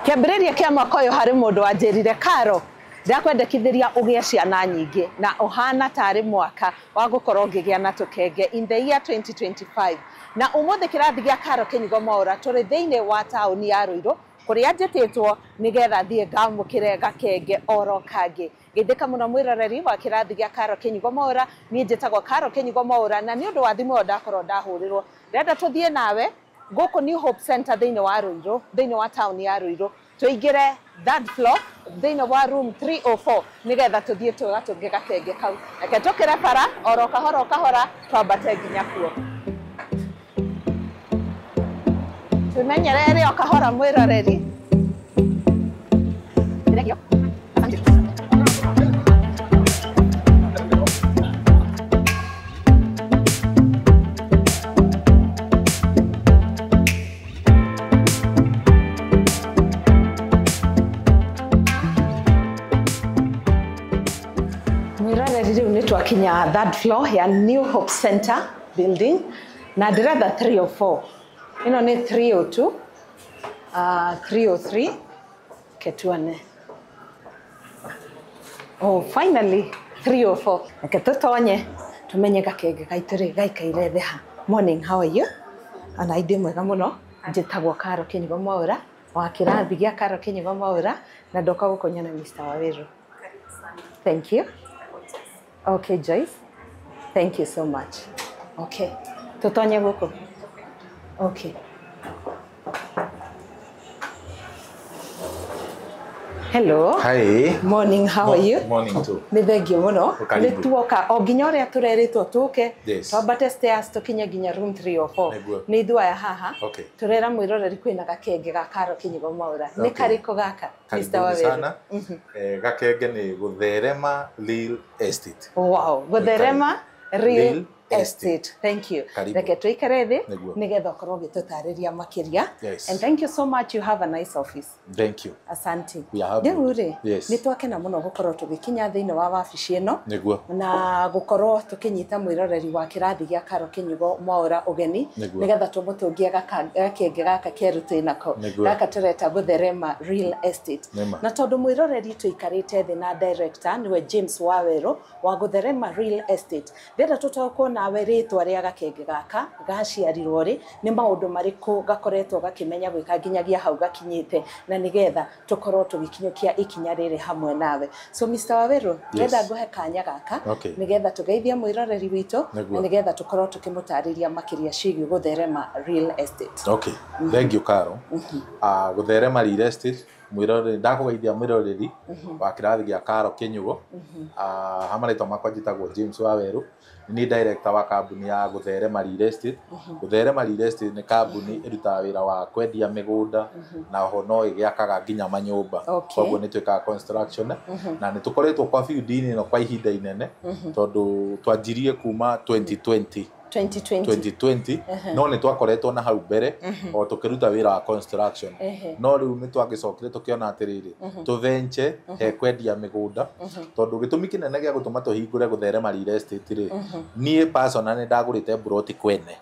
Kĩambĩrĩria kĩa mwaka ũyũ harĩ mũndũ wanjĩrire, "Karo, ndĩrakwendekithĩria ũgĩe ciana nyingĩ na ũhana tarĩ mwaka wa gũkorwo ngĩgĩa na tũkenge in the year 2025." Na ũmũthĩ kĩrathi gĩa Karo Kĩnyugo Mwaũra tũrĩ thĩinĩ wa taũni ya Ruiru kũrĩa njĩtĩtwo nĩgetha thiĩ ngamũkĩre gakenge oro kangĩ. Geithĩka mũno mwĩroreri wa kĩrathi gĩa Karo Kĩnyugo Mwaũra. Niĩ njĩtagwo Karo Kĩnyugo Mwaũra, na nĩ ũndũ wa thimũ ĩyo ndakorwo ndahũrĩrwo, ndĩrenda tũthiĩ nawe gũkũ New Hope Center thĩinĩ wa Ruiru, thĩinĩ wa taũni ya Ruiru, tũingĩre third floor thĩinĩ wa room 304 nĩgetha tũthiĩ tũgatũnge gakenge kau. Reke tũkĩre bara oro kahora o kahora twambate nginya kuo. Twĩmenyerere o kahora, mwĩroreri. Thengiũ. Asante. Mwĩroreri, rĩu nĩ twakinya third floor ya New Hope Center building na ndĩretha 304. Ĩno nĩ 302, 303. Ke tuone. Oh, finally 304. Reke tũtonye tũmenye gakenge gaitũ rĩ gaikaire thĩ ha. Morning, how are you? Ona indĩ mwega mũno. Njĩtagwo Karo Kĩnyugo Mwaũra wa kĩrathi gĩa Karo Kĩnyugo Mwaũra, na ndoka gũkũ nyone Mr. Waweru. Thank you. Okay, Joyce. Thank you so much. Okay. Tũtonye gũkũ. Okay. Hello. Hi. Morning, how are you? Morning too. Nĩ thengiũ mũno. Karibu. Nĩ tuoka o nginya ũrĩa tũrerĩtwo tũke. Yes. Twambate stairs tũkinye nginya room 304. Nĩguo. Nĩ ithuĩ aya haha. Okay. Tũrera mwĩroreri kwĩna gakenge ga Karo Kĩnyugo Mwaũra. Nĩ karĩkũ gaka, Mr. Karibuni Waweru? sana. Gakenge nĩ Gũtherema Real Estate. Wow, Gũtherema Real Real Estate. Estate. Thank you. Karibu. Reke tũikare thĩ Nĩguo. nĩgetha ũkorwo ũgĩtũtarĩria makĩria. Yes. And thank you so much. You have a nice office. Thank you. Asante. We are happy. Rĩu rĩ, Yes. nĩ twakena mũno gũkorwo tũgĩkinya thĩinĩ wa wabici ĩno Nĩguo. na gũkorwo tũkĩnyita mwĩroreri wa kĩrathi gĩa Karo Kĩnyugo Mwaũra ũgeni Nĩguo. nĩgetha tũmũtũngie gakenge gaka kerũ twĩnako Nĩguo. gaka tũreta Gũtherema Real Estate. Nĩma. Na tondũ mwĩroreri tũikarĩte thĩ na director nĩwe James Waweru wa Gũtherema Real Estate, ndĩrenda tũtaũkwo nawe rĩtwa rĩa gakenge gaka gaciarirwo rĩ, nĩ maũndũ marĩkũ gakoretwo gakĩmenya gwĩka nginyagia hau gakinyĩte, na nĩgetha tũkorwo tũgĩkinyũkia ikinya rĩrĩ hamwe nawe. So Mr. Waweru, ndĩrenda ngũhe kanya gaka nĩgetha tũgeithie mwĩroreri witũ Nĩguo. na nĩgetha tũkorwo tũkĩmũtarĩria makĩria ciĩgiĩ Gũtherema Real Estate. Okay. Thank you, Karo. Gũtherema Real Estate, mwĩroreri, ndakũgeithia mwĩroreri wa kĩrathi gĩa Karo Kĩnyugo. Ha marĩtwa makwa njĩtagwo James Waweru. Nĩ niĩ director wa kambuni ya Gũtherema Real Estate. Gũtherema Real Estate nĩ kambuni ĩrutaga wĩra wa kwendia mĩgũnda na oho no ĩgĩakaga nginya manyũmba. Koguo nĩ twĩkaga construction na nĩ tũkoretwo kwa field-inĩ ĩno kwa ihinda inene tondũ twanjirie kuma 2020. 2020. 2020, no nĩ twakoretwo na hau mbere o tũkĩruta wĩra wa construction, no rĩu nĩ twagĩcokire tũkĩona atĩrĩrĩ, tũventure he kwendia mĩgũnda, tondũ gĩtũmi kĩnene gĩa gũtũma tũhingũre Gũtherema Real Estate rĩ, niĩ personally ndagũrĩte mburoti kwene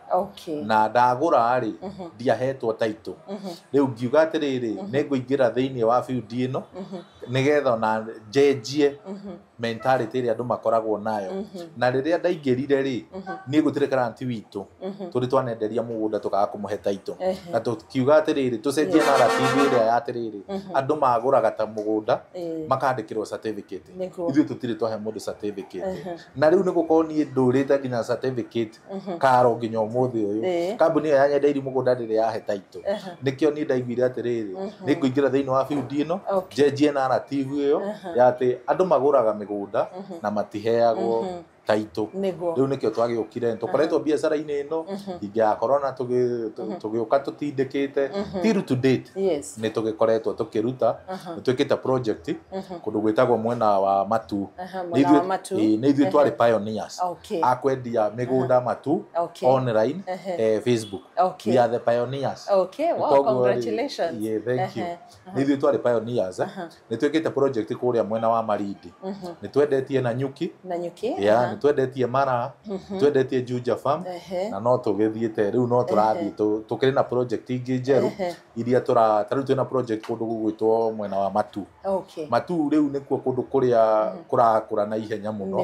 na ndagũra rĩ, ndiahetwo title. Rĩu ngiuga atĩrĩrĩ, nĩ ngũingĩra thĩinĩ wa field ĩno nĩgetha ona njenjie mentality ĩrĩa andũ makoragwo nayo. Na rĩrĩa ndaingĩrire rĩ, niĩ gũtirĩ client witũ tũrĩ twanenderia mũgũnda tũkaga kũmũhe title. Na tũkiuga atĩrĩrĩ, tũcenjie narrative ĩrĩa ya atĩrĩrĩ, andũ magũraga ta mũgũnda makandĩkĩrwo certificate. Ithuĩ tũtirĩ twahe mũndũ certificate, na rĩu nĩ gũkorwo niĩ ndũrĩte nginya certificate karo nginya ũmũthĩ ũyũ. Kambuni ĩyo yanyendeirie mũgũnda ndĩrĩ yahe title. Nĩkĩo niĩ ndaiguire atĩrĩrĩ, nĩ ngũingĩra thĩinĩ wa field ĩno, njenjie narrative ĩyo ya atĩ andũ magũraga mĩgũnda na matiheagwo. Title. Rĩu nĩkĩo twagĩũkire tũkoretwo biacara-inĩ ĩno hingo ya corona tũgĩũka tũtindĩkĩte till to date. Nĩ tũgĩkoretwo tũkĩruta, nĩ twĩkĩte project kũndũ gwĩtagwo mwena wa Matu. Nĩ ithuĩ twarĩ pioneers a kwendia mĩgũnda Matu online, Facebook. We are the pioneers. Okay, wow, congratulations. Yeah, thank you. Nĩ ithuĩ twarĩ pioneers. Nĩ twĩkĩte project kũrĩa mwena wa Marindi. Nĩ twendetie Nanyuki. Yeah, nĩ twendetie Mara, twendetie Juja Farm, na no tũgĩthiĩte rĩu no tũrathiĩ tũkĩrĩ na project ingĩ njerũ iria ta rĩu twĩna project kũndũ gũgwĩtwo mwena wa Matu. Matu rĩu nĩkuo kũndũ kũrĩa kũrakũra na ihenya mũno,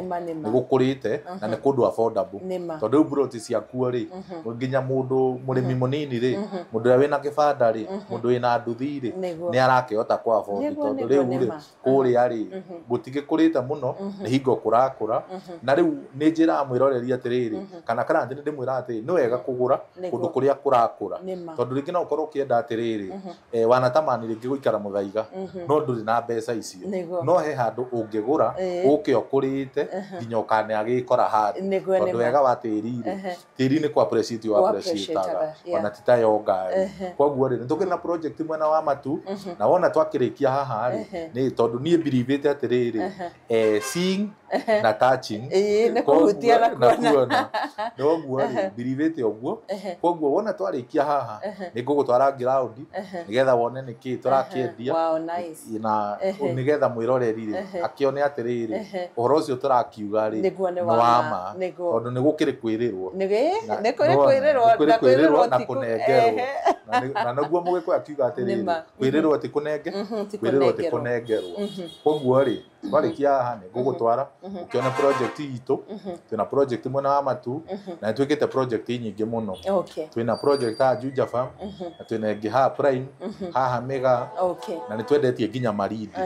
nĩ gũkũrĩte na nĩ kũndũ affordable, tondũ rĩu ploti ciakuo rĩ, nginya mũndũ mũrĩmi mũnini rĩ, mũndũ ũrĩa wĩna kĩbanda rĩ, mũndũ wĩna nduthi rĩ, nĩ arakĩhota kũ afford, tondũ rĩu rĩ kũrĩa rĩ gũtigĩkũrĩte mũno, nĩ hingo kũrakũra. Na rĩu nĩ njĩraga mwĩroreri atĩrĩrĩ, kana karanja nĩ ndĩmwĩraga atĩrĩrĩ, nĩ wega kũgũra kũndũ kũrĩa kũrakũra, tondũ rĩngĩ no ũkorwo ũkĩenda atĩrĩrĩ, wanatamani rĩngĩ gũikara Mũthaiga, no ndũrĩ na mbeca icio, no he handũ ũngĩgũra ũke ũkũrĩte nginya ũkaneagĩkora handũ, tondũ wega wa tĩri rĩ, tĩri nĩ kũ appreciate wa appreciate-aga, ona ti ta yo ngari. Koguo rĩ, nĩ tũkĩrĩ na project mwena wa Matu, na wona twakĩrĩkia haha rĩ, nĩ tondũ niĩ believe-ĩte atĩrĩrĩ, seeing na touching, nĩ kũhutia na kuona, noguo rĩ believe-ĩte ũguo. Koguo wona twarĩkia haha nĩ ngũgũtwara ground nĩgetha wone nĩkĩ tũrakĩendia, na nĩgetha mwĩroreri rĩ akĩone atĩrĩrĩ, ũhoro ũcio tũrakiuga rĩ nĩ wa ma, tondũ nĩ gũkĩrĩ kwĩrĩrwo, nĩ kũrĩ kwĩrĩrwo na kũnengerwo, na nĩguo Mũgĩkũyũ akiuga atĩrĩrĩ, kwĩrĩrwo ti kũnenge, kwĩrĩrwo ti kũnengerwo. Koguo rĩ twarĩkia haha nĩ ngũgũtwara ũkĩone project itũ. Twĩna project mwena wa Matu, na nĩ twĩkĩte project nyingĩ mũno. Twĩna project haha Juja Farm, na twĩna ĩngĩ haha Prime, haha Mĩgaa, na nĩ twendetie nginya Marindi.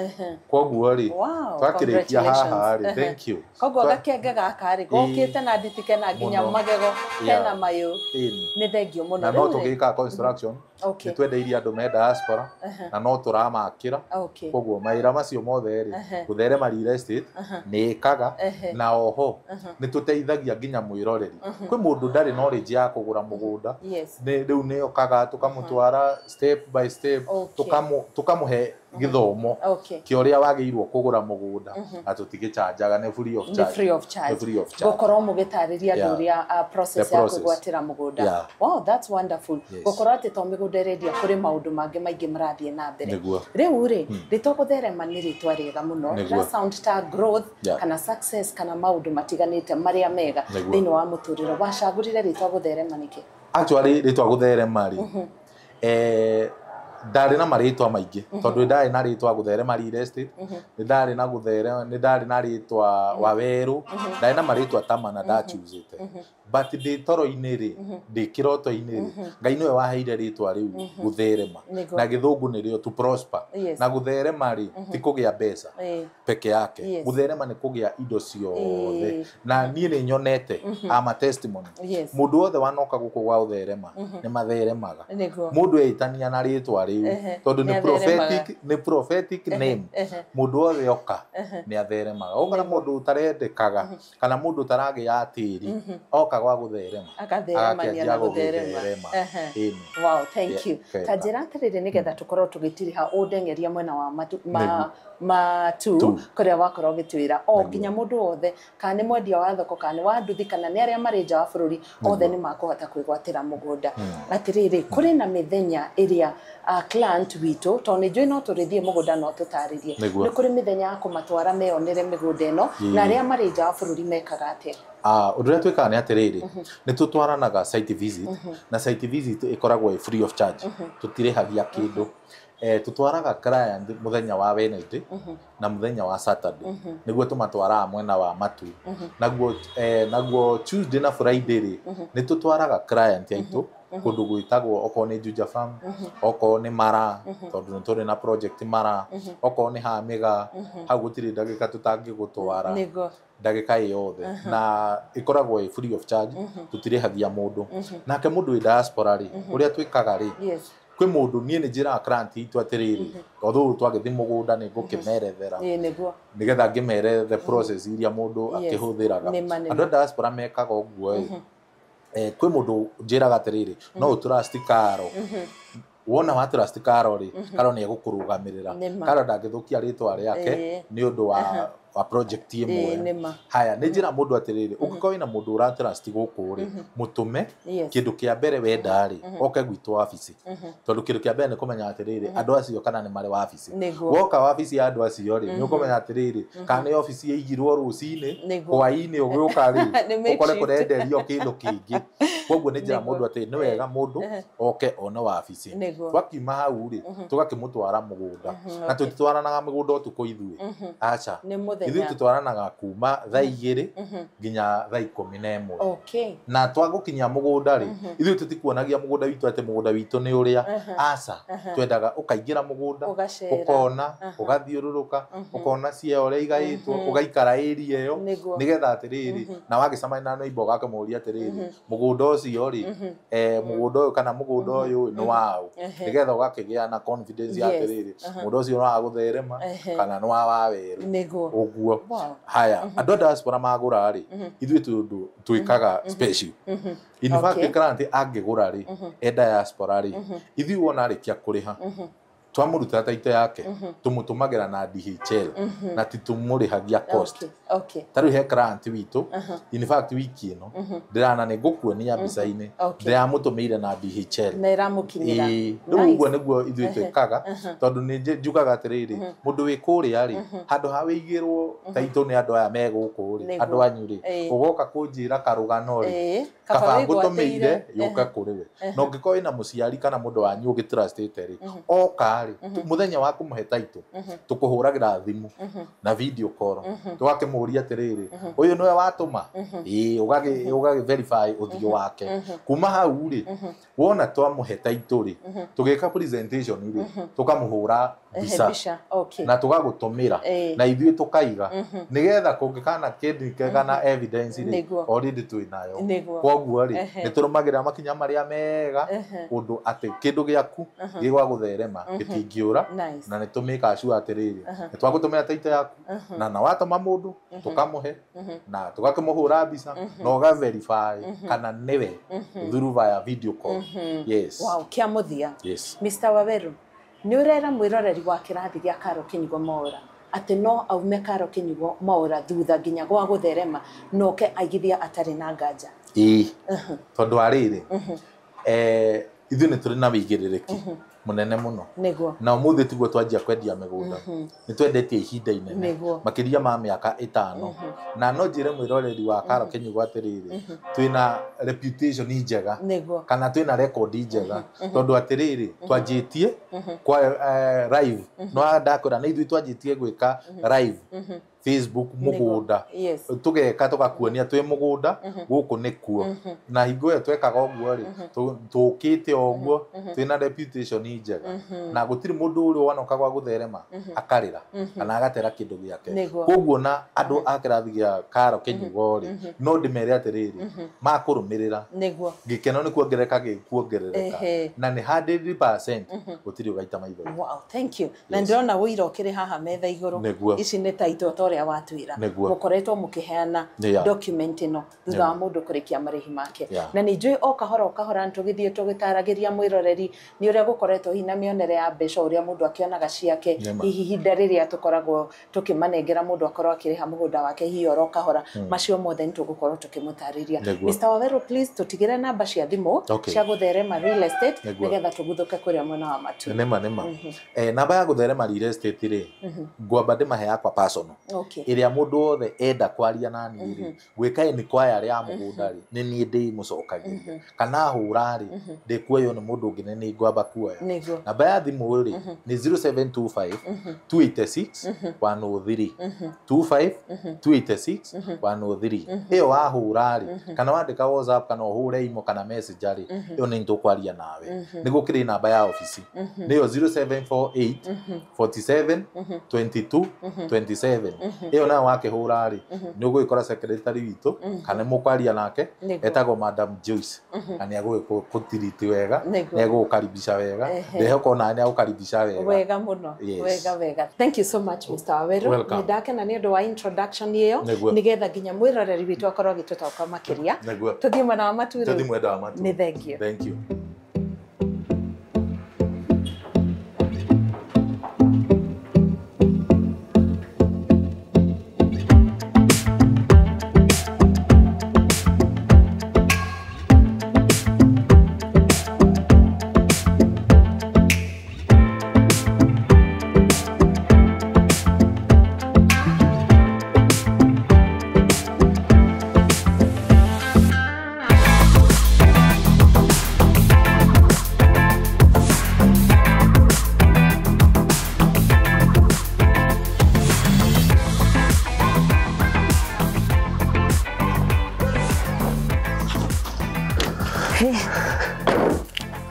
Koguo rĩ twakĩrĩkia haha rĩ, thank you. Koguo gakenge gaka rĩ gokĩte na nditike na nginya magego hena mayũ, nĩ thengio mũno. Na no tũgĩkaga construction, nĩ twendeirie andũ me diaspora, na no tũramakĩra. Koguo mawĩra macio mothe rĩ, gũtherema real estate nĩ ĩkaga, na oho nĩ tũteithagia nginya mwĩroreri. Kwĩ mũndũ ndarĩ knowledge ya kũgũra mũgũnda, rĩu nĩ okaga tũkamũtwara step by step, tũkamũhe gĩthomo kĩa ũrĩa wagĩrĩirwo kũgũra mũgũnda, na tũtigĩchanjaga, nĩ free of charge. Nĩ free of charge. Gũkorwo mũgĩtarĩria andũ ũrĩa process ya kwĩgwatĩra mũgũnda. Wow, that's wonderful. Gũkorwo atĩ to mĩgũnda ĩrendia, kũrĩ maũndũ mangĩ maingĩ marathiĩ na mbere. Rĩu rĩ, rĩtwa gũtherema nĩ rĩtwa rĩega mũno, rĩra sound ta growth kana success kana maũndũ matiganĩte marĩa mega thĩinĩ wa mũtũrĩre. Wacagũrire rĩtwa gũtherema nĩkĩ? Actually rĩtwa gũtherema rĩ, ndarĩ na marĩtwa maingĩ, tondũ ndarĩ na rĩtwa gũtherema real estate, nĩ ndarĩ na gũtherema, nĩ ndarĩ na rĩtwa Wawerũ, ndarĩ na marĩtwa ta mana ndachusĩte, but ndĩ toro-inĩ rĩ, ndĩ kĩroto-inĩ rĩ, Ngai nĩwe waheire rĩtwa rĩu gũtherema, na gĩthũngũ nĩrĩo to prosper. Na gũtherema rĩ ti kũgĩa mbeca peke yake, gũtherema nĩ kũgĩa indo ciothe. Na niĩ nĩ nyonete ama testimony, mũndũ wothe wanoka gũkũ gwa gũtherema nĩ matheremaga. Mũndũ eitania na rĩtwa rĩu, tondũ nĩ prophetic name, mũndũ wothe oka nĩ atheremaga. Oka na mũndũ ũtarendekaga kana mũndũ ũtaragĩa tĩri, oka gwa gũtherema akatheremania na gũtherema. Wow, thank you. Ta njĩra atĩrĩrĩ, nĩgetha tũkorwo tũgĩtiriha ũndeng'eria mwena wa Matu kũrĩa wakorwo ũgĩtwĩra o nginya mũndũ wothe, kana nĩ mwendia wa thoko, kana nĩ wa nduthi, kana nĩ arĩa marĩ nja wa bũrũri, othe nĩ makũhota kwĩgwatĩra mũgũnda. Atĩrĩrĩ, kũrĩ na mĩthenya ĩrĩa client witũ, tondũ nĩ njũĩ no tũrĩthiĩ mũgũnda no tũtarĩrie, nĩ kũrĩ mĩthenya ya kũmatwara meyonere mĩgũnda ĩno, na arĩa marĩ nja wa bũrũri mekaga atĩa? Ũndũ ũrĩa twĩkaga nĩ atĩrĩrĩ, nĩ tũtwaranaga site visit, na site visit ĩkoragwo ĩ free of charge, tũtirĩhagia kĩndũ. Tũtwaraga client mũthenya wa Wednesday na mũthenya wa Saturday, nĩguo tũmatwaraga mwena wa Matu. Naguo Tuesday na Friday rĩ, nĩ tũtwaraga client aitũ kũndũ gwĩtagwo okorwo nĩ Juja Farm, okorwo nĩ Mara, tondũ nĩ tũrĩ na project Mara, okorwo nĩ haha Mĩgaa, hau gũtirĩ ndagĩka tũtangĩgũtwara, ndagĩka ĩ yothe, na ĩkoragwo ĩ free of charge, tũtirĩhagia mũndũ. Nake mũndũ wĩ diaspora rĩ, ũrĩa twĩkaga rĩ, Kwĩ mũndũ niĩ nĩ njĩraga client itũ atĩrĩrĩ, although twagĩthiĩ mũgũnda nĩ ngũkĩmerethera nĩgetha ngĩmere the process iria mũndũ akĩhũthĩraga. Andũ a diaspora mekaga ũguo ĩ, kwĩ mũndũ njĩraga atĩrĩrĩ, no ũtrust Karo. Wona wa trust Karo rĩ, Karo nĩ egũkũrũgamĩrĩra. Karo ndangĩthũkia rĩtwa rĩake nĩ ũndũ wa project ĩmwe. Haya, nĩ njĩra mũndũ atĩrĩrĩ, ũngĩkorwo wĩna mũndũ ũra trust gũkũ rĩ, mũtũme kĩndũ kĩa mbere wenda rĩ, oke gwitũ wabici. Tondũ kĩndũ kĩa mbere nĩ kũmenya atĩrĩrĩ, andũ acio kana nĩ marĩ wabici. Woka wabici ya andũ acio rĩ, nĩ ũkũmenya atĩrĩrĩ, kana nĩ obici ĩigirwo rũcinĩ, hwaĩ-inĩ ũgĩũka rĩ, ũkore kũrenderio kĩndũ kĩngĩ. Koguo nĩ njĩra mũndũ atĩ nĩ wega mũndũ oke one wabici. Twakiuma hau rĩ, tũgakĩmũtwara mũgũnda. Na tũtitwaranaga mũgũnda ũtukũ ithuĩ. Aca. Ithuĩ tũtwaranaga kuma thaa 2 nginya thaa 11. Na twagũkinya mũgũnda rĩ, ithuĩ tũtikuonagia mũgũnda witũ atĩ mũgũnda witũ nĩ ũrĩa. Aca. Twendaga ũkaingĩra mũgũnda, ũkona, ũgathiũrũrũka, ũkona cia ũrĩa igaĩtwo, ũgaikara area ĩyo, nĩgetha atĩrĩrĩ, na wagĩcemania na neighbor ũgakĩmũria atĩrĩrĩ, mũgũnda ũcio rĩ, mũgũnda ũyũ kana mũgũnda ũyũ nĩ waũ, nĩgetha ũgakĩgĩa na confidence ya atĩrĩrĩ, mũgũnda ũcio nĩ wa gũtherema kana nĩ wa Wawerũ. Ũguo. Haya, andũ a diaspora magũra rĩ, ithuĩ tondũ twĩkaga special. In fact, client angĩgũra rĩ, e diaspora rĩ, ithuĩ wona arĩkia kũrĩha, twamũrutĩra title yake, tũmũtũmagĩra na DHL, na titũmũrĩhagia cost. Ta rĩu he client witũ, in fact wiki ĩno, ndĩrana nĩ ngũkuonia mbica-inĩ, ndĩramũtũmĩire na DHL. Na ĩramũkinyĩra. Rĩu ũguo nĩguo ithuĩ twĩkaga, tondũ nĩ njugaga atĩrĩrĩ, mũndũ wĩ kũrĩa rĩ, handũ ha wĩigĩrwo title nĩ andũ aya me gũkũ rĩ, andũ anyu rĩ, ũgoka kũnjĩra karũgano rĩ, kaba ngũtũmĩire yũke kũrĩ we. Na ũngĩkorwo wĩna mũciari kana mũndũ wanyu ũgĩtrustĩte rĩ, oka rĩ, mũthenya wa kũmũhe title, tũkũhũragĩra thimũ na video call, tũgakĩmũria atĩrĩrĩ, ũyũ nĩwe watũma? Ĩĩ, ũgagĩ verify ũthiũ wake. Kuma hau rĩ, wona twamũhe title rĩ, tũgĩka presentation rĩ, tũkamũhũra mbica na tũgagũtũmĩra, na ithuĩ tũkaiga, nĩgetha kũngĩkana kĩndũ kana evidence rĩ, already twĩ nayo. Koguo rĩ, nĩ tũrũmagĩrĩra makinya marĩa mega ũndũ atĩ kĩndũ gĩaku gĩgwa gũtherema gĩtingĩũra, na nĩ tũmĩkaga sure atĩrĩrĩ, nĩ twagũtũmĩra title yaku, na watũma mũndũ tũkamũhe, na tũgakĩmũhũra mbica, na ũga verify kana nĩwe through via video call. Yes. Wow, kĩa mũthia. Yes. Mr. Waweru, nĩ ũrera mwĩroreri wa kĩrathi gĩa Karo Kinyugo Mwaũra atĩ no aume Karo Kinyugo Mwaũra thutha nginya gwa gũtherema noke aigithia atarĩ na nganja? Ĩĩ, tondũ wa rĩrĩ, ithuĩ nĩ tũrĩ na wĩigĩrĩrĩki mũnene mũno. Na ũmũthĩ tiguo twanjia kwendia mĩgũnda. Nĩ twendetie ihinda inene, makĩria ma mĩaka 5. Na no njĩre mwĩroreri wa Karo Kinyugo atĩrĩrĩ, twĩna reputation njega, kana twĩna record njega, tondũ atĩrĩrĩ, twanjĩtie kwa live. No ndakwĩra nĩ ithuĩ twanjĩtie gwĩka live Facebook mũgũnda, tũgeka tũgakuonia twĩ mũgũnda gũkũ nĩkuo. Na hingo ĩyo twekaga ũguo rĩ, tũkĩte o ũguo twĩna reputation njega, na gũtirĩ mũndũ ũrĩ wanoka gwa gũtherema akarĩra kana agatera kĩndũ gĩake. Koguo na andũ a kĩrathi gĩa Karo Kinyugo rĩ, no ndĩmere atĩrĩrĩ, makũrũmĩrĩra gĩkeno nĩ kuongerereka gĩkuongerereka, na nĩ 100% gũtirĩ ũgaita maithori. Wow, thank you. Na ndĩrona ũira ũkĩrĩ haha metha igũrũ, ici nĩ title ta ũrĩa watwĩra, mũkoretwo mũkĩheana document ĩno thutha wa mũndũ kũrĩkia marĩhi make. Na nĩ njũĩ o kahora o kahora tũgĩthiĩ tũgĩtaragĩria mwĩroreri nĩ ũrĩa gũkoretwo hihi na mĩonere ya mbeca, ũrĩa mũndũ akĩonaga ciake, hihi ihinda rĩrĩa tũkoragwo tũkĩmanengera mũndũ akorwo akĩrĩha mũgũnda wake hihi oro kahora, macio mothe nĩ tũgũkorwo tũkĩmũtarĩria. Mr. Waweru, please tũtigĩre namba cia thimũ cia gũtherema real estate nĩgetha tũguthũke kũrĩa mwena wa matu. Nĩma nĩma. Namba ya gũtherema real estate rĩ, ngwamba ndĩmahe yakwa personal. Ĩrĩa mũndũ wothe enda kwaria na niĩ rĩ, gwĩka inquiry ya mũgũnda rĩ, nĩ niĩ ndĩmũcokagĩria. Kana hũra rĩ, ndĩkuoywo nĩ mũndũ ũngĩ, nĩ niĩ ngwamba kuoya. Namba ya thimũ rĩ, nĩ 0725 286 103. 25 286 103. Ĩyo wahũra rĩ, kana wandĩka WhatsApp kana ũhũre imo kana message rĩ, ĩyo nĩ tũkwaria nawe. Nĩ gũkĩrĩ namba ya obici, nĩyo 0748 47 22 27. Ĩyo nayo wakĩhũra rĩ, nĩ ũgũgĩkora secretary witũ kana mũkwaria nake etagwo Madam Joyce, na nĩ agũgĩkũtiriti wega, nĩ egũgũkaribisha wega, ndehoka ona nĩ agũkaribisha wega wega mũno. Wega wega. Thank you so much, Mr. Waweru. Nĩ ndakena nĩ ũndũ wa introduction ĩyo, nĩgetha nginya mwĩroreri witũ akorwo agĩtũtaũka makĩria. Tũthiĩ mwena wa Matu rĩu. Tũthiĩ mwena wa Matu. Nĩ thank you. Thank you.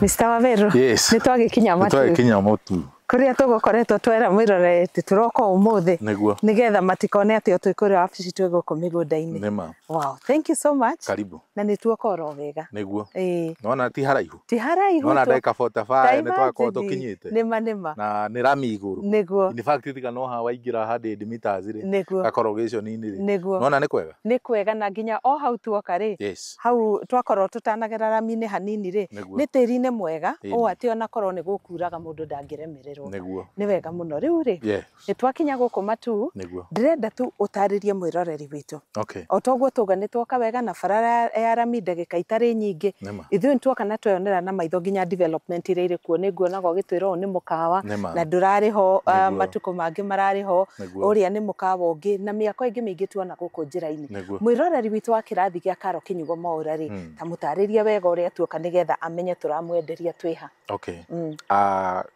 Mr. Waweru, yes. Nĩ twagĩkinya Matu. Nĩ twagĩkinya Matu. Kũrĩa tũgũkoretwo twera mwĩrore atĩ tũroka ũmũthĩ nĩgetha matikone atĩ o twĩ kũrĩa wabici twĩ gũkũ mĩgũnda-inĩ. Nĩma. Wow, thank you so much. Karibu. Na nĩ tuoka oro wega. Nĩguo. Ĩĩ. Nona ti haraihu. Ti haraihu. Nona ndagĩka 45 nĩ twakorwo tũkinyĩte. Nĩma nĩma. Na nĩ rami igũrũ. Nĩguo. In fact tiga no haha waingĩra 100 meters rĩ. Nĩguo. Gakorogation-inĩ rĩ. Nĩguo. Nona nĩ kwega. Nĩ kwega na nginya o hau tuoka rĩ. Yes. Hau twakorwo tũtanagera rami-inĩ hanini rĩ. Nĩ tĩri-inĩ mwega ũũ atĩ ona korwo nĩ gũkuraga mũndũ ndangĩremererwo. Nĩguo. Nĩ wega mũno. Rĩu rĩ, nĩ twakinya gũkũ Matu, ndĩrenda tu ũtarĩrie mwĩroreri witũ. Okay. O toguo tuga nĩ tuoka wega na bara ya rami ndagĩka itarĩ nyingĩ. Ithuĩ nĩ tuoka na tweyonera na maitho nginya development iria irĩ kuo. Nĩ nguonaga ũgĩtwĩra ũyũ nĩ mũkawa na ndũrarĩ ho, matukũ mangĩ mararĩ ho, ũrĩa nĩ mũkawa ũngĩ na mĩako ĩngĩ mĩingĩ tuona gũkũ njĩra-inĩ. Mwĩroreri witũ wa kĩrathi gĩa Karo Kinyugo Mwaũra rĩ, ta mũtarĩrie wega ũrĩa tuoka nĩgetha amenye tũramwenderia twĩ ha. Okay.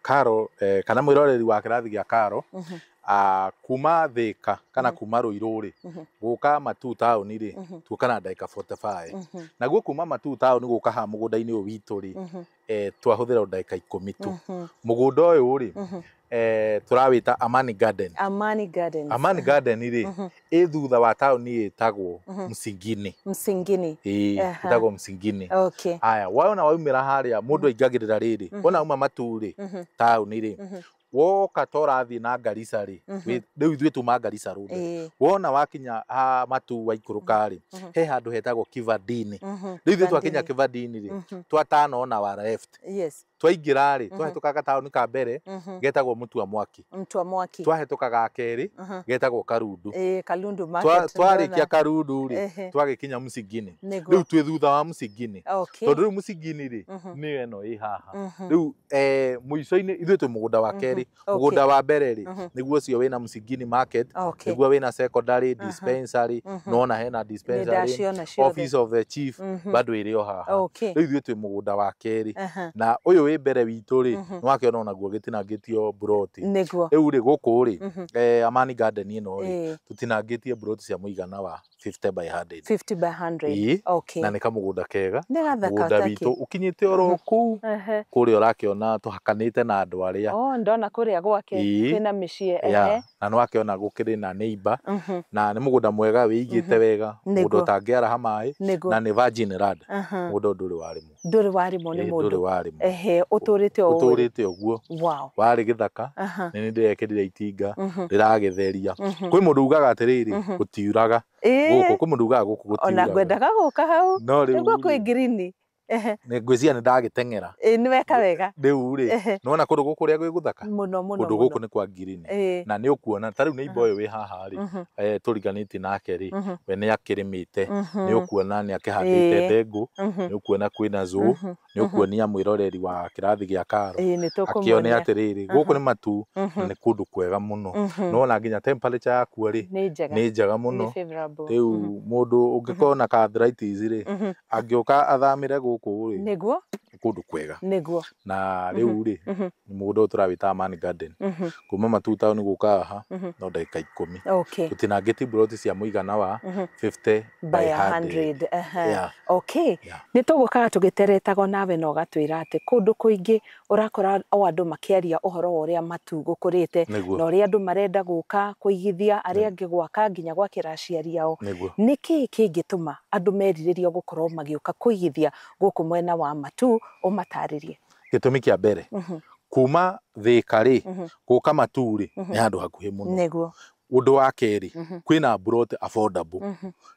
Karo, kana mwĩroreri wa kĩrathi gĩa Karo, kuma Thika kana kuma Ruiru rĩ, gũka Matu taũni rĩ, tuoka na ndagĩka 45. Naguo kuma Matu taũni gũka haha mũgũnda-inĩ ũyũ witũ rĩ, twahũthĩra ndagĩka 10 tu. Mũgũnda ũyũ rĩ, tũrawĩta Amani Garden. Amani Garden. Amani Garden rĩ, ĩ thutha wa taũni ĩtagwo Msingini. Msingini. Ĩĩ, ĩtagwo Msingini. Okay. Aya, wona waumĩra harĩa mũndũ aingagĩrĩra rĩrĩ, wona auma Matu rĩ, taũni rĩ, woka ta ũrathiĩ na Garissa rĩ, rĩu ithuĩ tuma Garissa Road. Wona wakinya Matu waikũrũka rĩ, he handũ hetagwo Kivandini. Rĩu ithuĩ twakinya Kivandini rĩ, twatana ona wa left. Yes. Twaingĩra rĩ, twahĩtũka gataũni ka mbere getagwo Mũtua Mwaki. Mũtua Mwaki. Twahĩtũka ga kerĩ getagwo Karundu. Kalundu market. Twarĩkia Karundu rĩ, twagĩkinya Msingini. Rĩu twĩ thutha wa Msingini. Tondũ rĩu Msingini rĩ, nĩyo ĩno ĩ haha. Rĩu mũico-inĩ ithuĩ twĩ mũgũnda wa kerĩ. Mũgũnda wa mbere rĩ, nĩguo ũcio wĩna Msingini market, nĩguo wĩna secondary, dispensary, nona hena dispensary, office of the chief, bado ĩrĩ o haha. Rĩu ithuĩ twĩ mũgũnda wa kerĩ. Na ũyũ wĩ mbere witũ rĩ, nĩ wakĩona onaguo gĩtinangĩtio mburoti. Rĩu rĩ, gũkũ rĩ, Amani Garden ĩno rĩ, tũtinangĩtie mburoti cia mũigana wa 50 by 100. 50 by 100. Okay. Na nĩ kamũgũnda kega. Mũgũnda witũ ũkinyĩte oro kũu kũrĩa ũrakĩona tũhakanĩte na andũ arĩa. Oh, ndona kũrĩa gwake kwĩna mĩciĩ. Na nĩ wakĩona gũkĩrĩ na neighbor, na nĩ mũgũnda mwega wĩigĩte wega, mũgũnda ũtangĩaraha maĩ, na nĩ virgin land. Mũgũnda ndũrĩ warĩmwo. Ndũrĩ warĩmwo nĩ mũndũ. Ndũrĩ warĩmwo. Ũtũrĩte o ũguo. Ũtũrĩte ũguo. Wow. Warĩ gĩthaka, nĩ ndĩrekĩrire itinga, rĩragĩtheria. Kwĩ mũndũ ugaga atĩrĩrĩ, gũtiuraga. Gũkũ kwĩ mũndũ ugaga gũkũ gũtiuraga. Ona ngwendaga gũka hau. Nĩguo kwĩ green. Nĩ ngwĩciria nĩ ndagĩteng'era. Nĩ weka wega. Rĩu rĩ, nĩwona kũndũ gũkũ ũrĩa gwĩ gũthaka? Mũno mũno. Kũndũ gũkũ nĩ kwa green. Na nĩ ũkuona ta rĩu neighbor ũyũ wĩ haha rĩ, tũriganĩtie nake rĩ, we nĩ akĩrĩmĩte, nĩ ũkuona nĩ akĩhandĩte ndengũ, nĩ ũkuona kwĩna zoo, nĩ ũkuonia mwĩroreri wa kĩrathi gĩa Karo. Akĩone atĩrĩrĩ, gũkũ nĩ Matu na nĩ kũndũ kwega mũno. Nĩwona nginya temperature yakuo rĩ, nĩ njega mũno. Rĩu mũndũ ũngĩkorwo na arthritis rĩ, angĩũka athamĩre gũkũ rĩ, Nĩguo. Kũndũ kwega. Nĩguo. Na rĩu rĩ, mũgũnda ũyũ tũrawĩtaga Man Garden. Kuma Matuu town gũka haha no ndagĩka 10. Tũtinangĩtie mburoti cia mũigana wa 50 by 100. Yeah. Okay. Yeah. Nĩ tũgũkaga tũgĩteretago nawe na ũgatwĩra atĩ kũndũ kũingĩ ũrakora o andũ makĩaria ũhoro wa ũrĩa Matuu gũkũrĩte Nĩguo. na ũrĩa andũ marenda gũka kũigithia, arĩa angĩ gwaka nginya gwakĩra aciari ao. Nĩguo. Nĩ kĩĩ kĩngĩtũma andũ merirĩrie gũkorwo magĩũka kũigithia gũkũ mwena wa Matuu? Ũmatarĩrie. Gĩtũmi kĩa mbere, kuma Thĩka rĩ gũka Matuu rĩ nĩ handũ hakuhĩ mũno. Nĩguo. Ũndũ wa kerĩ, kwĩna mburoti affordable.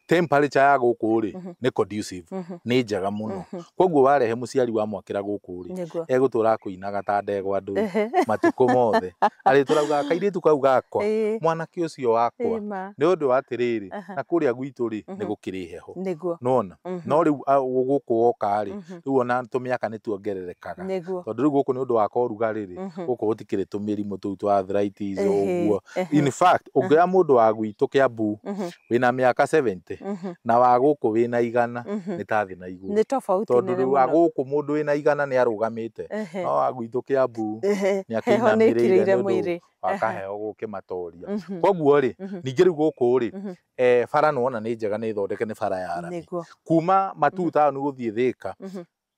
Temperature ya gũkũ rĩ nĩ conducive, nĩ njega mũno. Koguo warehe mũciari wa mwakĩra gũkũ rĩ, Nĩguo. egũtũra akũinaga ta ndegwa ndũi matukũ mothe. Arĩ tũraugaga kairĩtu kau gakwa, mwanake ũcio wakwa. Ĩma. Nĩ ũndũ wa atĩrĩrĩ, na kũrĩa gwitũ rĩ nĩ gũkĩrĩ heho. Nĩguo. Nona no rĩu gũkũ woka rĩ, rĩu ona tũmĩaka nĩ tuongererekaga. Nĩguo. Tondũ rĩu gũkũ nĩ ũndũ wa korugarĩ rĩ, gũkũ gũtikĩrĩ tũmĩrimũ tũu twa arthritis ũguo. In fact, ũngĩoya mũndũ wa gwitũ Kĩambu wĩna mĩaka 70 na wa gũkũ wĩna 100 nĩ ta thĩ na igũrũ. Nĩ tofauti Tondũ nene rĩu wa mũno. gũkũ mũndũ wĩna 100 nĩ arũgamĩte, no wa gwitũ Kĩambu nĩ Heho nĩ akĩinamĩrĩire ĩkĩrĩire nĩ ũndũ mwĩrĩ. wa kaheho gũkĩmatoria. Koguo rĩ, ningĩ rĩu gũkũ rĩ, bara nĩwona nĩ njega, nĩ thondeke, nĩ bara ya rami. Nĩguo. Kuma Matuu taũni gũthiĩ Thĩka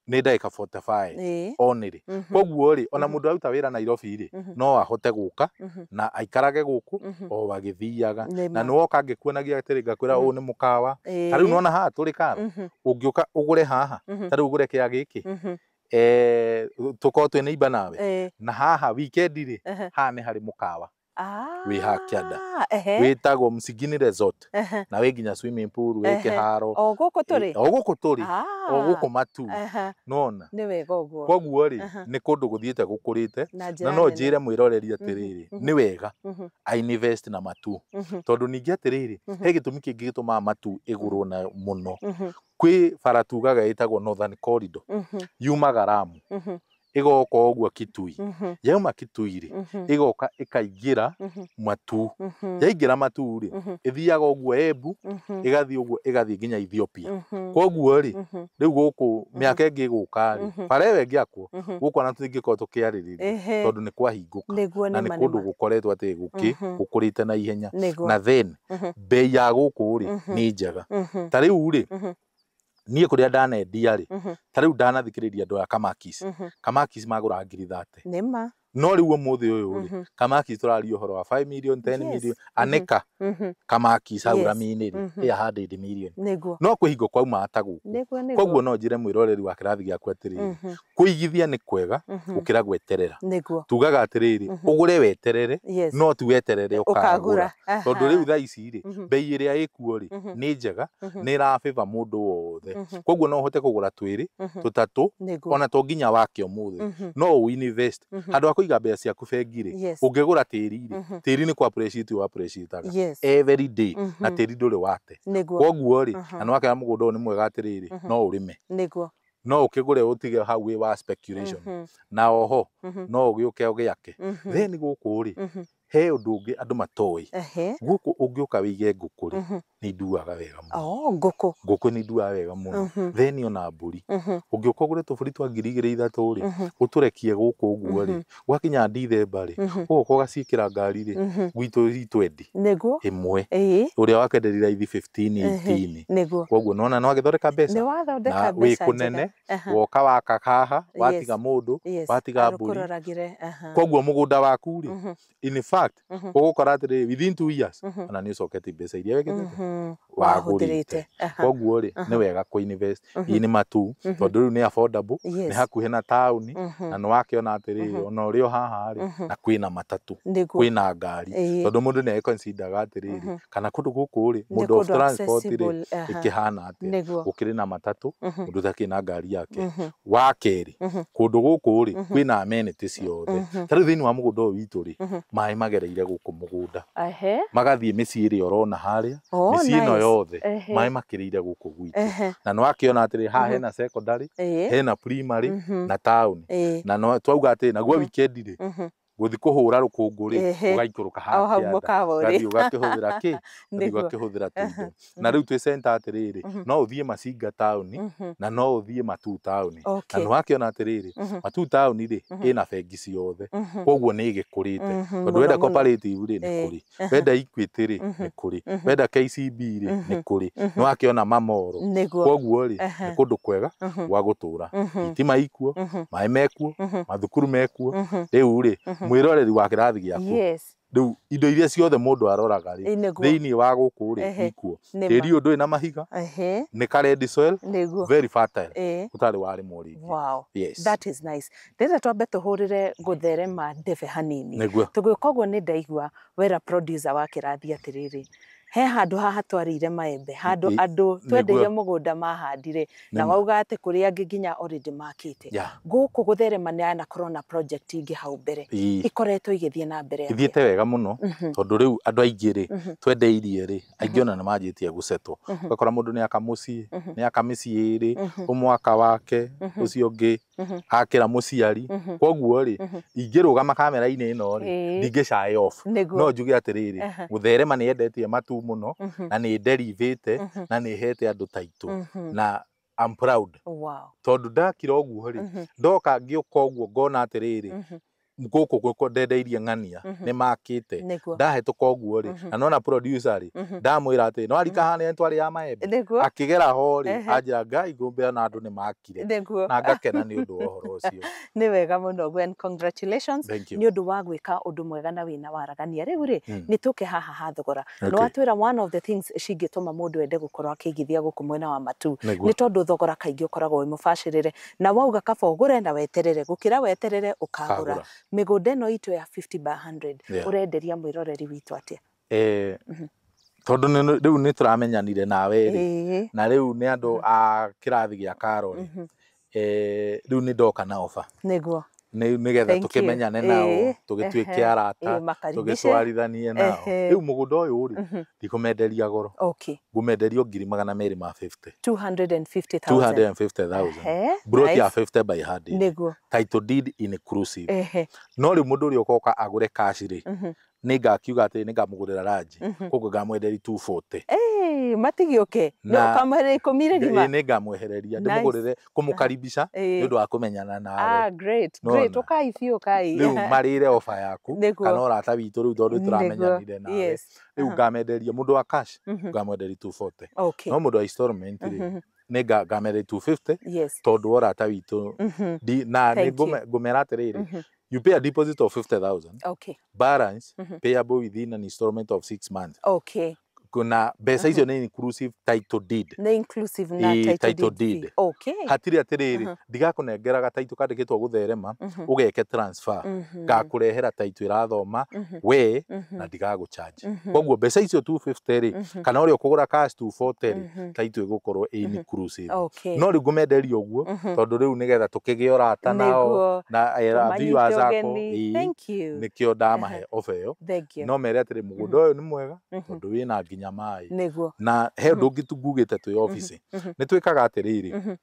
nĩ ndagĩka 45 only. Koguo rĩ, ona mũndũ aruta wĩra Nairobi rĩ, no ahote gũka na aikarage gũkũ o agĩthiaga. Na nĩwoka ngĩkuonagia atĩrĩ, ngakwĩra ũyũ nĩ mũkawa. Ta rĩu nĩwona haha tũrĩ karo, ũngĩũka ũgũre haha, ta rĩu ũgũre kĩa gĩkĩ, tũkorwo twĩ neighbor nawe. Na haha weekend rĩ, haha nĩ harĩ mũkawa wĩ haha kĩanda wĩtagwo Msigini Resort, na wĩ nginya swimming pool, wĩ kĩharo. O gũkũ tũrĩ? O gũkũ tũrĩ, o gũkũ Matuu. Nona Nĩ wega ũguo. Koguo rĩ, nĩ kũndũ gũthiĩte gũkũrĩte. Na njĩra Na no nene. njĩre mwĩroreri atĩrĩrĩ, nĩ wega a invest na Matuu. Tondũ ningĩ atĩrĩrĩ, he gĩtũmi kĩngĩ gĩtũmaga Matuu ĩgũrwo na mũno. Kwĩ bara tugaga ĩtagwo Northern Corridor, yumaga Lamu ĩgoka ũguo Kitui. Yauma Kitui rĩ, ĩgoka ĩkaingĩra Matuu. Yaingĩra Matuu rĩ, ĩthiaga ũguo Embu, ĩgathiĩ ũguo ĩgathiĩ nginya Ethiopia. Koguo rĩ, rĩu gũkũ mĩaka ĩngĩ ĩgũka rĩ, bara ĩyo ĩngĩakwo gũkũ ona tũtingĩkorwo tũkĩarĩrĩria, tondũ nĩ kwahingũka. Nĩguo. Na nĩ kũndũ gũkoretwo atĩ gũkũrĩte na ihenya. Nĩguo. Na then bei ya gũkũ rĩ nĩ njega. Ta rĩu rĩ, niĩ kũrĩa ndanendia rĩ, ta rĩu ndanathikĩrĩria andũ aya Kamakis, Kamakis magũraga ngiri 30. Nĩma. No rĩu ũmũthĩ ũyũ rĩ, Kamakis tũraria ũhoro wa 5 million, 10 million aneka. Kamakis hau rami-inĩ rĩ, ĩ 100 million. Nĩguo. No kwĩhingo kwauma ta gũkũ. Nĩguo nĩguo. Koguo no njĩre mwĩroreri wa kĩrathi gĩaku atĩrĩrĩ, kũigithia nĩ kwega gũkĩra gweterera. Nĩguo. Tugaga atĩrĩrĩ, ũgũre weterere, no ti weterere ũkagũra. Ũkagũra. Tondũ rĩu thaa ici rĩ, bei ĩrĩa ĩkuo rĩ nĩ njega, nĩ ĩrabĩba mũndũ wothe. Koguo no ũhote kũgũra twĩrĩ, tũtatũ, Nĩguo. ona to nginya wake ũmũthĩ. No ũ invest handũ ha kũiga mbeca ciaku bengi rĩ. Ũngĩgũra tĩri rĩ, tĩri nĩ kũ appreciate ũ appreciate every day, na tĩri ndũrĩ wate. Nĩguo. Koguo rĩ, na nĩ wakĩona mũgũnda ũyũ nĩ mwega atĩrĩrĩ, no ũrĩme, Nĩguo. no ũkĩgũre ũtige hau wĩ wa speculation, na oho no ũgĩũke ũgĩake. Then gũkũ rĩ, he ũndũ ũngĩ andũ matoĩ. Gũkũ ũngĩũka wĩige ngũkũ rĩ, nĩ induaga wega mũno. Oh, ngũkũ. Ngũkũ nĩ induaga wega mũno. Then ona mbũri, ũngĩũka ũgũre tũbũri twa 2000 3 rĩ, ũtũrekie gũkũ ũguo rĩ, gwakinya Ndithemba rĩ, ũgoka ũgaciĩkĩra ngari rĩ, gwitũ itwendi Nĩguo. ĩmwe ũrĩa wakwenderia raithi 15, 18. Nĩguo. Koguo nona no agĩthondeka mbeca. Nĩ wathondeka Na mbeca wĩ kũnene. njega. Woka waka haha, watiga mũndũ, watiga mbũri. Arũkũroragĩre. Koguo mũgũnda waku rĩ, in fact ũgũkora atĩrĩrĩ, within 2 years ona nĩ ũcoketie mbeca iria wĩkĩte wagũrĩte. Koguo rĩ, nĩ wega kũ invest ĩ nĩ Matuu, tondũ rĩu nĩ affordable, nĩ hakuhĩ na taũni, na nĩ wakĩona atĩrĩrĩ, ona ũrĩ o haha rĩ, na kwĩna matatũ, kwĩna ngari. Tondũ mũndũ nĩ agĩconsideraga atĩrĩrĩ, kana kũndũ gũkũ rĩ, mode of kũndũ transport rĩ accessible, ĩkĩhana atĩa. Nĩguo. Gũkĩrĩ na matatũ, mũndũ ũtakĩrĩ na ngari yake. Wa kerĩ, kũndũ gũkũ rĩ kwĩna amenity ciothe. Ta rĩu thĩinĩ wa mũgũnda ũyũ witũ rĩ, maĩ magereire gũkũ mũgũnda, magathiĩ mĩciĩ ĩrĩa ũrona harĩa. Oh, Mĩciĩ ĩno nice. yothe maĩ makĩrĩire gũkũ gwitũ. Na nĩ wakĩona atĩrĩ, haha hena secondary, hena primary na taũni. Na no twauga atĩ naguo weekend rĩ, Gũthiĩ kũhũra rũkũngũ rĩ, Ehe. ũgaikũrũka O hau haha mũkawa ũrĩ. ũgathiĩ ũgakĩhũthĩra kĩ, ũgathiĩ Nĩguo. ũgakĩhũthĩra tũindo. Na rĩu twĩ center atĩrĩrĩ, no ũthiĩ Masinga taũni na no ũthiĩ Matuu taũni. Na Okay. nĩ wakĩona atĩrĩrĩ, Matuu taũni rĩ, ĩna bengi ciothe, koguo nĩ ĩgĩkũrĩte, tondũ Mũno wenda mũno. Cooperative rĩ, nĩ kũrĩ, wenda Equity rĩ, nĩ kũrĩ, wenda KCB rĩ, nĩ kũrĩ, nĩ wakĩona mamoro. Nĩguo. Koguo rĩ, nĩ kũndũ kwega gwa gũtũra, thitima ikuo, maĩ mekuo, mathukuru mekuo. Rĩu rĩ, mwĩroreri wa kĩrathi gĩaku, Yes. rĩu indo iria ciothe mũndũ aroraga rĩ, Ĩ, nĩguo. thĩinĩ wa gũkũ rĩ, ikuo. Nĩ ma. Tĩri ũyũ ndũrĩ na mahiga, nĩ ka red soil, Nĩguo. very fertile, Ĩ. ũtarĩ warĩmwo rĩngĩ. Wow. Yes. That is nice. Ndĩrenda twambe tũhũrĩre gũtherema ndebe hanini. Nĩguo. Tũgĩũka ũguo nĩ ndaigua wera producer wa kĩrathi atĩrĩrĩ, he handũ haha twarĩire maembe, handũ andũ twendeirie mũgũnda mahandire, na Nĩma. wauga atĩ kũrĩ angĩ nginya already makĩte. Gũkũ gũtherema nĩ yanakorwo na project ingĩ hau mbere ikoretwo igĩthiĩ na mbere atĩa? Ithiĩte wega mũno, tondũ rĩu andũ aingĩ rĩ, twendeirie rĩ, aingĩ ona nĩ manjĩtie gũcetwo. Ũgakora mũndũ nĩ aka mũciĩ, nĩ aka mĩciĩ ĩrĩ, ũmwe aka wake, ũcio ũngĩ akĩra mũciari. Koguo rĩ, ingĩrũgama kamera-inĩ ĩno rĩ, ndingĩ shy off. Nĩguo. No njuge atĩrĩrĩ, gũtherema nĩ yendetie Matuu mũno, na nĩ nderivĩte, na nĩ hete andũ taitũ, na I'm proud. Wow. Tondũ ndakira ũguo rĩ, ndoka ngĩũka ũguo ngona atĩrĩrĩ, gũkũ ndendeirie ng'ania nĩ makĩte. Nĩguo. Ndahĩtũka ũguo rĩ, na nona producer rĩ, ndamwĩra atĩ no arika hana twarĩ ya maembe, Nĩguo. akĩgera ho rĩ, anjĩra Ngai ngũmbĩra na andũ nĩ makire. Nĩguo. Na ngakena nĩ ũndũ wa ũhoro ũcio. Nĩ wega mũno Gwen, congratulations Thank you. nĩ ũndũ wa gwĩka ũndũ mwega na wĩna waragania. Rĩu rĩ, nĩ tũke haha ha thogora. Nĩ watwĩra one of the things cingĩtũma mũndũ ende gũkorwo akĩigithia gũkũ mwena wa Matuu Nĩguo. nĩ tondũ thogora kaingĩ ũkoragwo wĩ mũbacĩrĩre, na wauga kaba ũgũre na weterere gũkĩra weterere ũkagũra. Ũkagũra. Mĩgũnda ĩno itũ ya 50 by 100 Yeah. ũrenderia mwĩroreri witũ atĩa? Tondũ rĩu nĩ tũramenyanire nawe rĩ, na rĩu nĩ andũ a kĩrathi gĩa Karo rĩ, rĩu nĩ ndoka na offer. Nĩguo. Nĩgetha Thank you. tũkĩmenyane nao, tũgĩtuĩke arata, Ĩĩ, makaribishe. tũgĩtwarithanie nao. Rĩu mũgũnda ũyũ rĩ, ndikũmenderia goro, ngũmenderio 250,000. 250,000. 250,000. Broti ya 50 by 100. Nĩguo. Title deed inclusive. No rĩu mũndũ ũrĩa ũkoka agũre cash rĩ, nĩ ngakiuga atĩ nĩ ngamũgũrĩra ranji, koguo ngamwenderia 240. Ĩĩ, matigĩũke. Na- Ũkamwehereria ikũmi rĩgima. Ĩĩ, nĩ ngamwehereria, Nice. ndĩmũgũrĩre kũmũkaribisha nĩ ũndũ wa kũmenyana nawe. Ah, great, Nona. great. Ũkai biũ, ũkai. Rĩu marĩre ofa yaku Nĩguo. kana ũrata witũ rĩu, tondũ tũramenyanire nawe. Rĩu ngamenderia mũndũ wa cash, ngamwenderia 240. No mũndũ wa installment rĩ, nĩ ngamenderia 250, tondũ wa ũrata witũ. Na nĩ Thank you. ngũmera atĩrĩrĩ, you pay a deposit of 50,000, balance payable within an installment of 6 months. Kuna mbeca icio nĩ inclusive title deed. Nĩ inclusive na Ĩĩ, title title deed deed. fee. Okay. Hatirĩ atĩrĩrĩ, ndigakũnengera gataitũ kandĩkĩtwo gũtherema ũgeke transfer, ngakũrehera taitũ ĩrathoma we na ndigagũcharge. Koguo mbeca icio 250 rĩ, kana ũrĩa ũkũgũra cash 240 rĩ, taitũ ĩgũkorwo ĩ inclusive. No rĩu ngũmenderia ũguo tondũ rĩu nĩgetha tũkĩgĩe ũrata nao Nĩguo. na era Tũmanyite viewers akwa, ũgeni. Thank you. nĩkĩo ndamahe offer ĩyo. Thank you. No mere atĩrĩ, mũgũnda ũyũ nĩ mwega tondũ wĩna nginya maĩ. Nĩguo. Na he ũndũ ũngĩ ngugĩte twĩ obici, nĩ twĩkaga atĩrĩrĩ,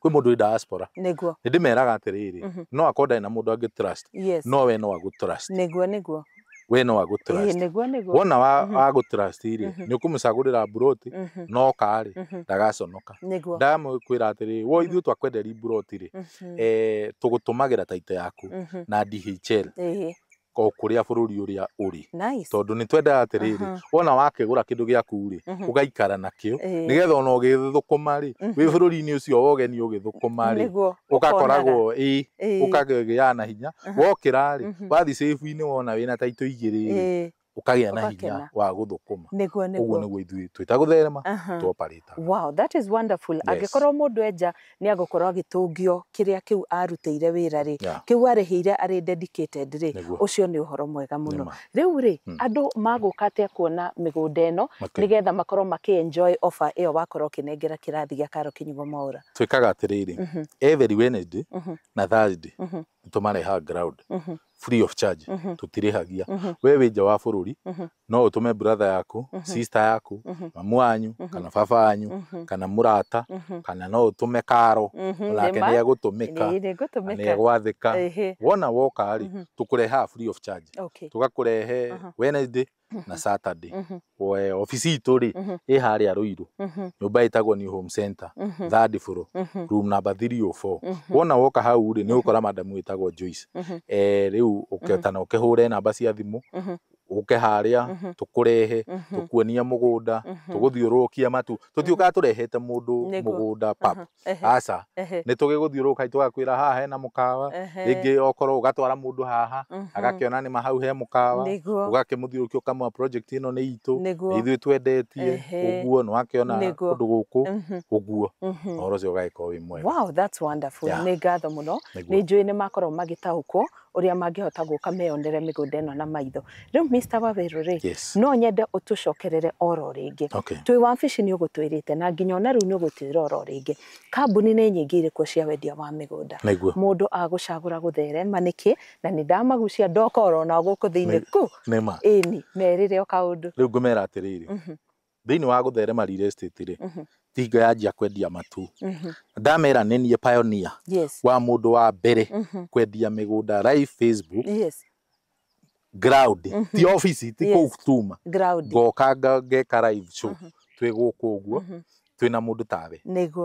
kwĩ mũndũ wĩ diaspora, Nĩguo. nĩ ndĩmeraga atĩrĩrĩ, no akorwo ndarĩ na mũndũ angĩ trust, no we no agũ trust. Nĩguo, nĩguo. We no agũ trust. Nĩguo, nĩguo. Wona wa agũ trust rĩ, nĩ ũkũmũcagũrĩra mburoti, no ka rĩ, ndagaconoka. Nĩguo. Ndamwĩra atĩrĩrĩ, wo ithuĩ twakwenderia mburoti rĩ, tũgũtũmagĩra taito yaku na DHL o kũrĩa bũrũri ũrĩa ũrĩ. Nice. Tondũ nĩ twendaga atĩrĩrĩ, wona wakĩgũra kĩndũ gĩaku rĩ, ũgaikara nakĩo, nĩgetha ona ũgĩthũkũma rĩ, wĩ bũrũri-inĩ ũcio wa ũgeni ũgĩthũkũma rĩ, Nĩguo. ũgakoragwo ĩ Ĩĩ. ũkagĩa na hinya. Wokĩra rĩ, wathiĩ safe-inĩ, wona wĩna taitũ igĩrĩ rĩ, ũkagĩa na hinya Ũgakena. wa gũthũkũma. Nĩguo, Ũguo nĩguo. nĩguo ithuĩ twĩta gũtherema twoparĩtaga. Wow, that is wonderful. Angĩkorwo mũndũ enja nĩ agũkorwo agĩtũngio kĩrĩa kĩu arutĩire wĩra rĩ, kĩu arĩhĩire arĩ dedicated rĩ, Nĩguo. ũcio nĩ ũhoro mwega mũno. Nĩma. Rĩu rĩ, andũ magũka atĩa kuona mĩgũnda ĩno nĩgetha makorwo makĩ enjoy offer ĩyo wakorwo ũkĩnengera kĩrathi gĩa Karo Kinyugo Mwaũra? Twĩkaga atĩrĩrĩ, every Wednesday na Thursday Tũmarehaga ground free of charge, tũtirĩhagia. We wĩ nja wa bũrũri, no ũtũme brother yaku, sister yaku, mamu wanyu kana baba wanyu kana mũrata, kana no ũtũme karo, onake Nĩma. nĩ egũtũmĩka Nĩ na nĩ ngũtũmĩka. egwathĩka. Wona woka rĩ, tũkũrehaga free of charge. Tũgakũrehe Wednesday na Saturday. We obici itũ rĩ, ĩ harĩa Ruiru, nyũmba ĩtagwo New Home Center, third floor, room number 304. Wona woka hau rĩ, nĩ ũgũkora madamu wĩtagwo Joyce. Rĩu ũketana ũkĩhũre namba cia thimũ, ũke harĩa tũkũrehe, tũkuonia mũgũnda, tũgũthiũrũrũkia matu. Tũtiũkaga tũrehete mũndũ mũgũnda pap, aca. Nĩ tũgĩgũthiũrũrũka tũgakwĩra haha hena mũkawa. Rĩngĩ okorwo ũgatwara mũndũ haha, agakĩona nĩma hau he mũkawa. Ũgakĩmũthiũrũrũkia ũkamwa project ĩno nĩ itũ, nĩ ithuĩ twendetie. Ũguo nĩ wakĩona kũndũ gũkũ ũguo, ũhoro ũcio ũgagĩkorwo wĩ mwega. Wow, that's wonderful. Nĩ ngatho mũno. Nĩ njũĩ nĩ makorwo magĩtaũkwo ũrĩa mangĩhota gũka meyonere mĩgũnda ĩno na maitho. Rĩu Mr. Waweru rĩ, no nyende ũtũcokerere oro rĩngĩ. Twĩ wabici nĩ ũgũtwĩrĩte, na nginya ona rĩu nĩ ũgũtwĩra oro rĩngĩ, kambuni nĩ nyingĩ irĩkũ cia wendia wa mĩgũnda. Mũndũ agũcagũra gũtherema nĩkĩ? Na nĩ ndamagucia ndoka oro na gũkũ thĩinĩ ku. Nĩma. Ĩni merĩre o kaũndũ. Rĩu ngũmera atĩrĩrĩ, thĩinĩ wa gũtherema real estate rĩ, tinga yanjia kwendia matu, ndamera nĩ niĩ pioneer wa mũndũ wa mbere kwendia mĩgũnda live Facebook, ground, ti obici, ti kũu tuma. Ground. Ngoka ngeka live show twĩ gũkũ ũguo, twĩna mũndũ tawe,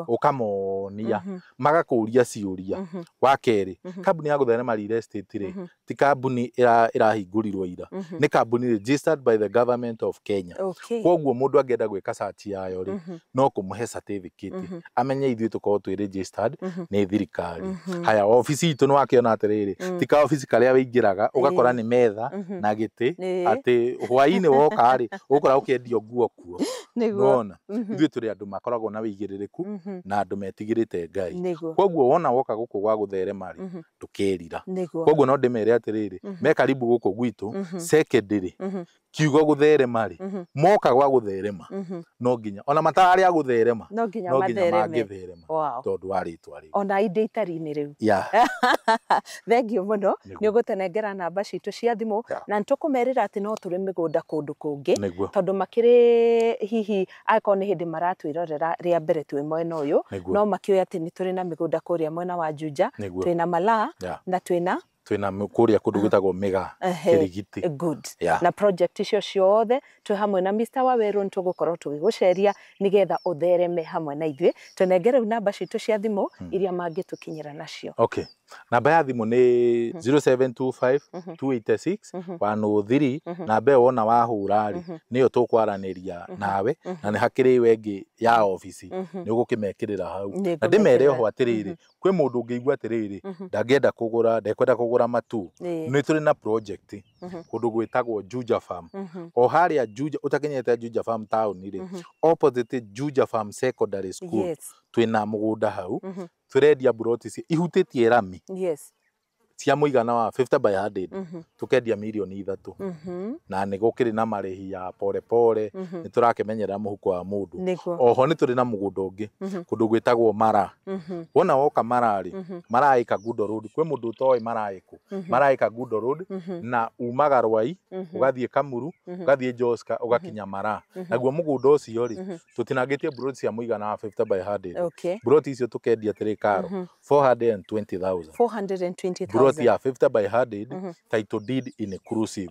ũkamonia, magakũria ciũria. Wa kerĩ, kambuni ya gũtherema real estate rĩ, ti kambuni ĩrahingũrirwo ira, nĩ kambuni registered by the government of Kenya. Koguo mũndũ angĩenda gwĩka search yayo rĩ, no kũmũhe certificate, amenye ithuĩ tũkorwo twĩ registered nĩ thirikari. Haya, obici itũ nĩ wakĩona atĩrĩrĩ, ti ka obici karĩa wĩingĩraga ũgakora nĩ metha na gĩtĩ, atĩ hwaĩ-inĩ woka rĩ, ũgũkora ũkĩendio nguo kuo. Nĩwona ithuĩ tũrĩ andũ makoragwo na wĩigĩrĩrĩku na andũ metigĩrĩte Ngai. Koguo wona woka gũkũ gwa gũtherema rĩ, ndũkerira. Koguo no ndĩmere atĩrĩrĩ, me karibu gũkũ gwitũ secondary, kiugo gũtherema rĩ, moka gwa gũtherema, no nginya ona matararĩ a gũtherema, no nginya no nginya mathereme. Mangĩtherema tondũ wa rĩtwa rĩu. Ona indĩ itari-inĩ rĩu. Thengiũ mũno. Nĩ ũgũtũnengera namba citũ cia thimũ, na nĩ tũkũmerĩra atĩ no tũrĩ mĩgũnda kũndũ kũngĩ, tondũ makĩrĩ hihi angĩkorwo nĩ hĩndĩ maratwĩrorera rĩa mbere twĩ mwena ũyũ, no makĩũĩ atĩ nĩ tũrĩ na mĩgũnda kũrĩa mwena wa Juja, twĩna Malaa, na twĩna Twĩna kũrĩa kũndũ gwĩtagwo Mĩgaa, Kĩrigiti. Good. Na project icio ciothe twĩ hamwe na Mr. Waweru nĩ tũgũkorwo tũgĩgũceria nĩgetha ũthereme hamwe na ithuĩ. Tũnengere rĩu namba citũ cia thimũ iria mangĩtũkinyĩra nacio. Okay. Namba ya thimũ nĩ 0725 286 103. Namba ĩyo wona wahũra rĩ, nĩyo tũkwaranĩria nawe, na nĩ hakĩrĩ ĩyo ĩngĩ ya obici, nĩ ũgũkĩmekĩrĩra hau. Nĩ Na ndĩmere ngũmekĩrĩra. oho atĩrĩrĩ, kwĩ mũndũ ũngĩigua atĩrĩrĩ, ndangĩenda kũgũra, ndekwenda kũgũra matu, nĩ tũrĩ na project kũndũ gwĩtagwo Juja Farm, o harĩa Juja, ũtakinyĩte Juja Farm town rĩ, opposite Juja Farm Secondary School, twĩna mũgũnda hau, tũrendia mburoti ihutĩtie rami cia mũigana wa 50 by 100, tũkendia mirioni 3, na nĩ gũkĩrĩ na marĩhi ya pole pole, nĩ tũrakĩmenyerera mũhuko wa mũndũ. Oho nĩ tũrĩ na mũgũnda ũngĩ kũndũ gwĩtagwo Mara. Wona woka Mara rĩ, Mara ĩ Kangundo Road. Kwĩ mũndũ ũtoĩ Mara ĩkũ? Mara ĩ Kangundo Road, na umaga Rwai, ũgathiĩ Kamuru, ũgathiĩ Joska, ũgakinya Mara. Naguo mũgũnda ũcio rĩ, tũtinangĩtie mburoti cia mũigana wa 50 by 100. Mburoti icio tũkendia atĩrĩ karo, 420,000. 420,000. Mburoti ya 50 by 100, title deed inclusive.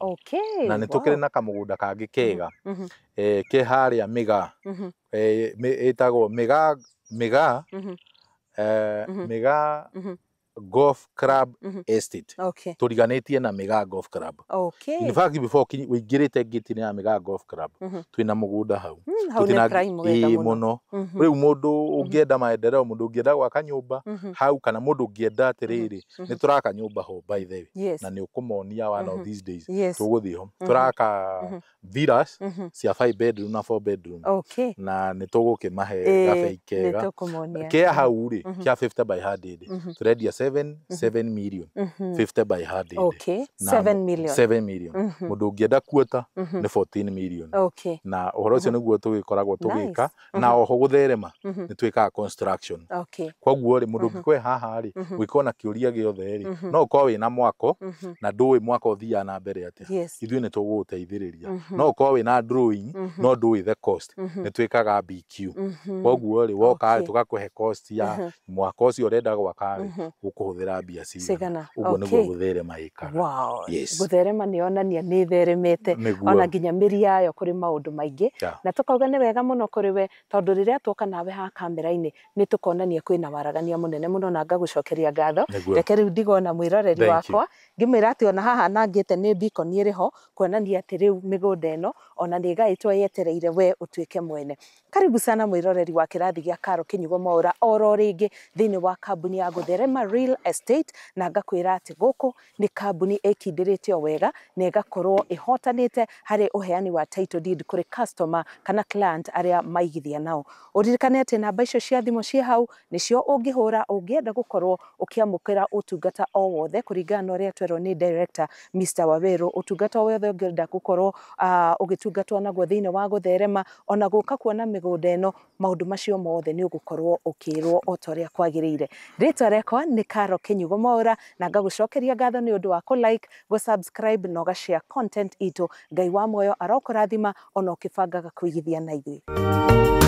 Na nĩ tũkĩrĩ na kamũgũnda kangĩ kega, ke harĩa Mĩgaa, ĩtagwo Mĩgaa, Mĩgaa, Mĩgaa Golf Club Estate, tũriganĩtie na Mĩgaa Golf Club. In fact, before ũingĩrĩte ngĩti-inĩ ya Mĩgaa Golf Club, twĩna mũgũnda hau. Hau nĩ prime wega Ĩĩ, mũno. Mũno. Rĩu mũndũ ũngĩenda maendeleo, mũndũ ũngĩenda gwaka nyũmba hau, kana mũndũ ũngĩenda atĩrĩrĩ, nĩ tũraka nyũmba ho by the way, na nĩ ũkũmonia one of these days. Tũgũthiĩ ho, tũraka villas cia 5 bedroom na 4 bedroom, na nĩ tũgũkĩmahe gabei Nĩ kega. tũkũmonia. Kĩa hau rĩ, kĩa 50 by 100, tũrendia 7 7 million, 50 by 100. Na 7 million. 7 million. Mũndũ ũngĩenda kuota nĩ 14 million. Na ũhoro ũcio nĩguo tũgĩkoragwo tũgĩka. Na oho gũtherema nĩ twĩkaga construction. Koguo rĩ, mũndũ ũngĩkorwo haha rĩ, ũngĩkorwo na kĩũria gĩothe rĩ, no ũkorwo wĩna mwako na ndũĩ mwako ũthiaga na mbere atĩa, ithuĩ nĩ tũgũgũteithĩrĩria. No ũkorwo wĩna drawing no ndũĩ the cost, nĩ twĩkaga BQ. Koguo rĩ, woka rĩ, tũgakũhe cost ya mwako ũcio ũrenda gwaka rĩ, ũkũhũthĩra mbia cigana. Cigana. Ũguo nĩguo gũtherema ĩkaga. Yes. Gũtherema nĩ yonania nĩ ĩtheremete ona nginya mĩri yayo kũrĩ maũndũ maingĩ. Na tũkauga nĩ wega mũno kũrĩ we, tondũ rĩrĩa tuoka nawe haha kamera-inĩ nĩ tũkonania kwĩna waragania mũnene mũno, na ngagũcokeria ngatho. Reke rĩu ndigwo na mwĩroreri Thank you. wakwa ngĩmwĩra atĩ ona haha nangĩte nĩ beacon ĩrĩ ho, kuonania atĩ rĩu mĩgũnda ĩno ona nĩ ĩgaĩtwo yetereire we ũtuĩke mwene. Karibu sana mwĩroreri wa kĩrathi gĩa Karo Kĩnyugo Mwaũra oro rĩngĩ thĩinĩ wa kambuni ya Gũtherema Real Estate, na ngakwĩra atĩ gũkũ nĩ kambuni ĩkindĩrĩte o wega na ĩgakorwo ĩhotanĩte harĩ ũheani wa title deed kũrĩ customer kana client arĩa maigithia nao. Ũririkane atĩ namba icio cia thimũ ciĩ hau nĩcio ũngĩhũra ũngĩenda gũkorwo ũkĩamũkĩra ũtungata o wothe kũringana na ũrĩa twerwo nĩ director Mr. Waweru. Ũtungata o wothe ũngĩenda gũkorwo ũgĩtungatwo naguo thĩinĩ wa Gũtherema, ona gũka kuona mĩgũnda ĩno, maũndũ macio mothe nĩ ũgũkorwo ũkĩrwo o ta ũrĩa kwagĩrĩire. Rĩtwa rĩakwa nĩ Karo Kĩnyugo Mwaũra, na ngagũcokeria ngatho nĩ ũndũ wa kũ like, gũ subscribe na ũga share content itũ. Ngai wa muoyo arokũrathima ona ũkĩbangaga kũigithia na ithuĩ.